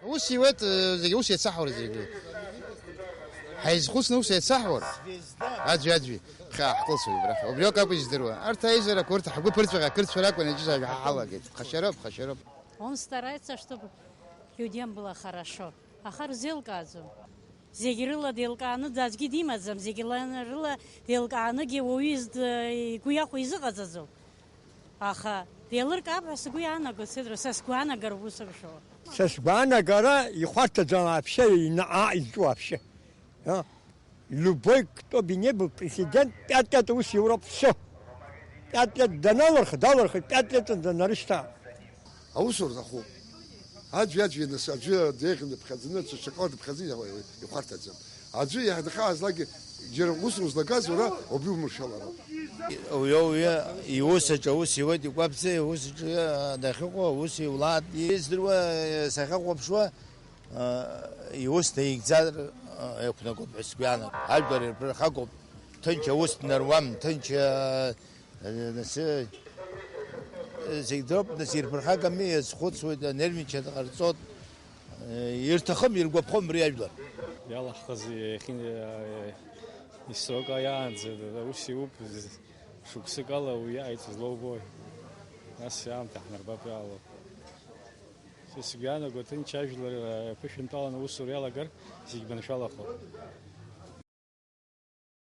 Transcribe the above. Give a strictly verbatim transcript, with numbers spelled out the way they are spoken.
Ус иуеит, э, зегьы ус еицаҳауеит зегьы. Ҳаизхәыцны ус еицаҳауеит. Аӡәи-аӡәи ԥхьа ҳкылсуеит абрахь. Убриоуп акәу издыруа. Арҭ аизарақәа урҭ ҳгәы ԥырҵәаҟьа, ақырҭцәа ракәын, иаҿыз ажәа ҳалагеит. Ԥхашьароуп, ԥхашьароуп. Он старается, чтобы людям было хорошо. Аха рзеилкааӡом. Зегь рыла деилкааны аӡәгьы димаӡам, зегь ла-, рыла деилкаанагьы уаҩы изд-, игәы иахәо изыҟаҵаӡом. Аха деилыркаап ҳәа сгәы иаанагоит, Сидра, са сгәаанагара ус акәшоуп. Са сгәаанагара ихәарҭаӡам вообще, инаҟа изҿу вообще. А? Любой, кто бы ни был президент, пять лет ус иуроуп, всё. Пять лет даналырх, далырхит, пять лет данарышьҭа. Аусура аҭахуп. Аӡәи-аӡәи нас, аӡәы деиӷьны дыԥхьаӡаны, даҽакала дыԥхьаӡаны ихәарҭаӡам. Аӡәы иаҳдхаазлакгьы џьара ус узлагаз уара убри уманшәалароуп. Уи ауаҩы иус аҿы аус иуеит, игәаԥҵа, иус аҿы дахьыҟоу аус иулааит. Издыруа, сахьахәаԥшуа, иус даигӡар еиқәнагоуп ҳәа сгәы иаанагоит. Ажәлар ирԥырхагоуп, ҭынч аус днаруам, ҭынч, нас, зегь дроуп, нас, ирԥырхагами, иазхәыцуеит, анервничать ҟарҵоит, ирҭахым, иргәаԥхом абри ажәлар. Иалаҳхыз иахьа, исрок аиаанӡа аус иуп, шықәсык ала уи иааиц злоубои? Нас аамҭа ҳнарбап иаало. Са сгәы иаанаго, ҭынч ажәлар, э, ԥышәынтәаланы аусура иалагар, зегь маншәалахоит.